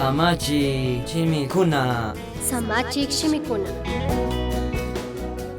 Samachi shimikuna. Samachik shimikuna.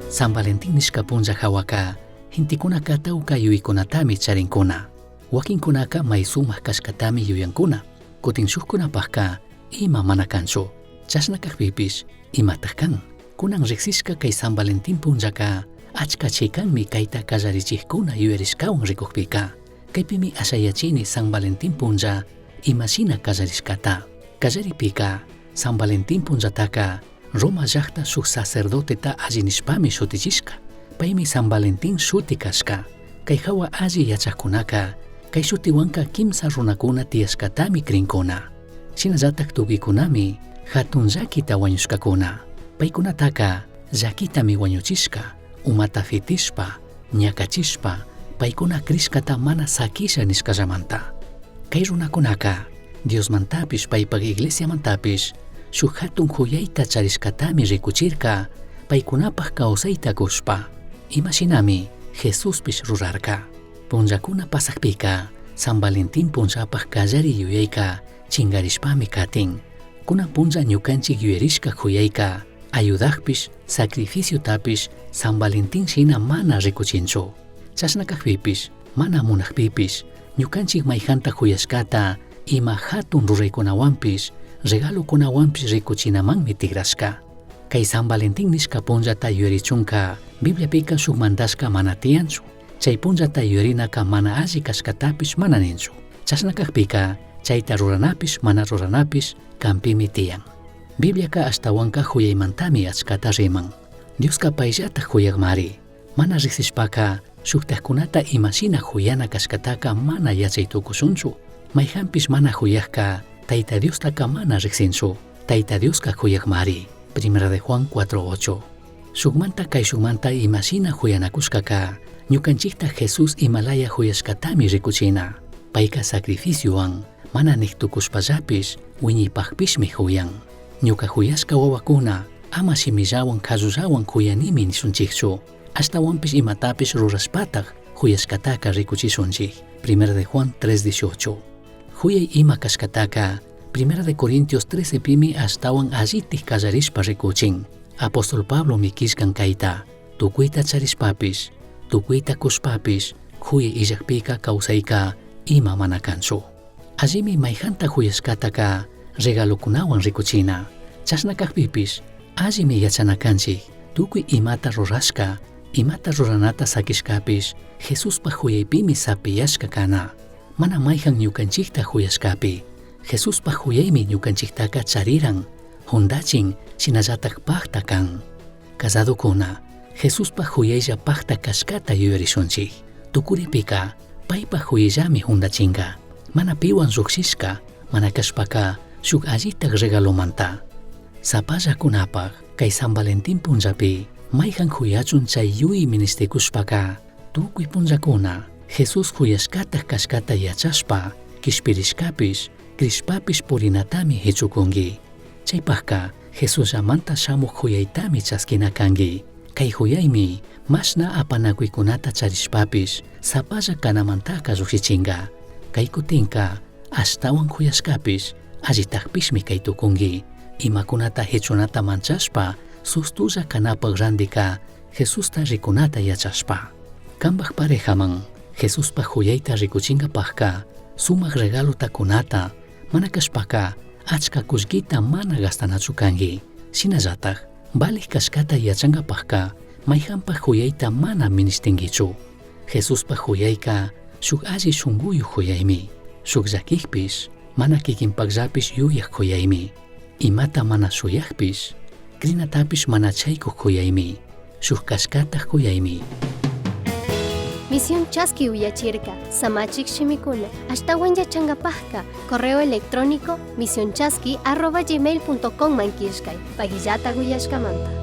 San Valentín nishka punlla jahuaca gentekunaka tawka yuyaykunatami charinkuna. Wakinkunaka may sumak kashkatami yuyankuna. Kutin shukkunapakka ima mana kanchu. Chashna kakpipish imatak kan. Kunan riksishka kay San Valentín punllaka achka chikanmi kayta kallarichikkuna yuyarishkawan rikukpika. Kaypimi ashayachini San Valentín punlla imashina kallarishkata. Kallaripika San Valentín punllataka Roma llakta shuk sacerdoteta alli nishpami shutichishka. Paymi San Valentín shuti kashka. Kay hawa alli yachakkunaka kay shutiwanka kimsa runakuna tiyashkatami krinkuna. Shinallatak tukuykunami hatun llakita wañushkakuna. Paykunataka llakitami wañuchishka, umata fitishpa, ñakachishpa, paykuna krishkata mana sakisha nishkallamanta. Kay runakunaka Diosmantapish paypak iglesiamantapish shuk hatun huyayta charishkatami rikuchirka paykunapak kawsayta kushpa. Imashinami Jesuspish rurarka. Punllakuna pasakpika San Valentín punllapak kallari yuyayka chinkarishpami katin. Kunan punlla ñukanchik yuyarishka huyayka ayudakpish sacrificiotapish San Valentín shina mana rikuchinchu. Chashna kakpipish mana munakpipish ñukanchik mayjanta huyashkata ima hatun ruraykunawanpish regalokunawanpish rikuchinamanmi tikrashka. Kay San Valentín nishka punllata yuyarichunka Bibliapika shuk mandashka mana tiyanchu. Chay punllata yuyarinaka mana alli kashkatapish mana ninchu. Chashna kakpika chayta ruranapish mana ruranapish kanpimi tiyan. Bibliaka ashtawanka huyaymantami achkata riman. Dioska payllatak huyakmari. Mana riksishpaka shuktakkunata imashina huyana kashkataka mana yachay tukushunchu. Mayjanpish mana huyakka Tayta Diostaka mana riksinchu. Tayta Dioska huyakmari. Primera de Juan 4.8. Shukmanta kay shukmanta imashina huyanakushkaka ñukanchikta Jesús imalaya huyashkatami rikuchina. Payka sacrificiowan mana niktukushpallapish wiñaypakpishmi huyan. Ñuka huyashka wawakuna ama shimillawan kallullawan huyanimi nishunchikchu. Ashtawanpish imatapish rurashpatak huyashkataka rikuchishunchik. Primera de Juan 3.18. Huyay ima kashkataka Primera de Corintios 13 pimi ashtawan allitik kallarishpa rikuchin. Apóstol Pablo mikishkan kayta, tukuyta charishpapish, tukuyta kushpapish, huyay illakpika kawsayka ima mana kanchu. Allimi mayjanta huyashkataka regalokunawan rikuchina. Chashna kakpipish, allimi yachana kanchik, tukuy imata rurashka, imata ruranata sakishkapish, Jesuspa huyaypimi sapiyashka kana. Mana mayjan ñukanchikta huyashkapi. Jesuspa huyaymi ñukanchiktaka chariran, hundachin shinallatak pakta kan. Casadokuna, Jesuspa huyaylla pakta kashkata yuyarishunchik. Tukuripika, paypa huyayllami hundachinka. Mana piwan llukshishka, mana kashpaka shuk allitak regalomanta. Sapallakunapak kay San Valentín punllapi mayjan huyachun chay yuy ministikushpaka tukuy punllakuna Jesús huyashkatak kashkata yachashpa kishpirishkapish krishpapish purinatami hichukunki. Chaypakka Jesusllamanta shamuk huyaytami chaskina kanki. Kay huyaymi mashna apanakuykunata charishpapish sapalla kanamantaka llushichinka. Kay kutinka ashtawan huyashkapish allitakpishmi kay tukunki. Imakunata hichunata manchashpa sustulla kanapak randika Jesusta rikunata yachashpa. Kanpak parejaman Jesuspa huyayta rikuchinkapakka sumak regalota kunata mana kashpaka achka kullkita mana gastanachu kanki. Shinallatak valik kashkata yachankapakka mayjanpak huyayta mana ministinkichu. Jesuspa huyayka shuk alli shunkuyuk huyaymi. Shuk llakikpish mana kikinpakllapish yuyak huyaymi. Imata mana shuyakpish krinatapish mana chaykuk huyaymi. Shuk kashkatak huyaymi. Misión Chaski uyachirka, Samachik shimikuna, ashtawan yachankapajka, correo electrónico misionchaski@gmail.com man killkay, pagillata uyashkamanta.